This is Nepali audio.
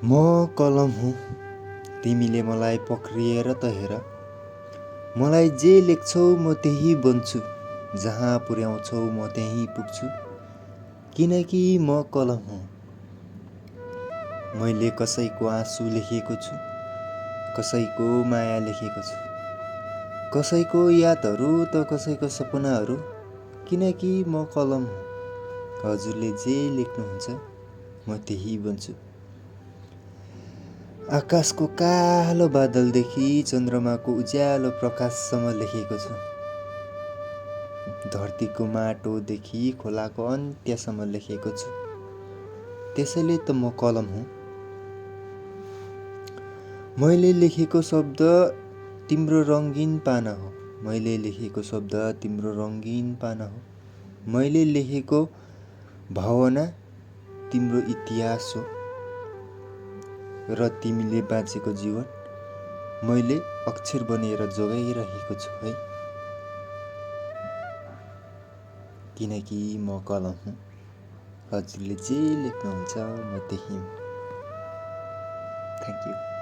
म कलम हुँ, तिमीले मलाई पक्रिएर त हेर। मलाई जे लेख्छौ म त्यही बन्छु, जहाँ पुर्याउँछौ म त्यहीँ पुग्छु। किनकि म कलम हुँ। मैले कसैको आँसु लेखेको छु, कसैको माया लेखेको छु, कसैको यादहरू त कसैको सपनाहरू। किनकि म कलम हुँ। हजुरले जे लेख्नुहुन्छ म त्यही बन्छु। आकाशको कालो बादलदेखि चन्द्रमाको उज्यालो प्रकाशसम्म लेखेको छु। धरतीको माटोदेखि खोलाको अन्त्यसम्म लेखेको छु। त्यसैले त म कलम हुँ। मैले लेखेको शब्द तिम्रो रङ्गीन पाना हो। मैले लेखेको शब्द तिम्रो रङ्गीन पाना हो। मैले लेखेको भावना तिम्रो इतिहास हो। र तिमीले बाँचेको जीवन मैले अक्षर बनेर जोगाइरहेको छु है। किनकि म कलम हुँ। हजुरले जे लेख्नुहुन्छ म त्यही हुँ। Thank you.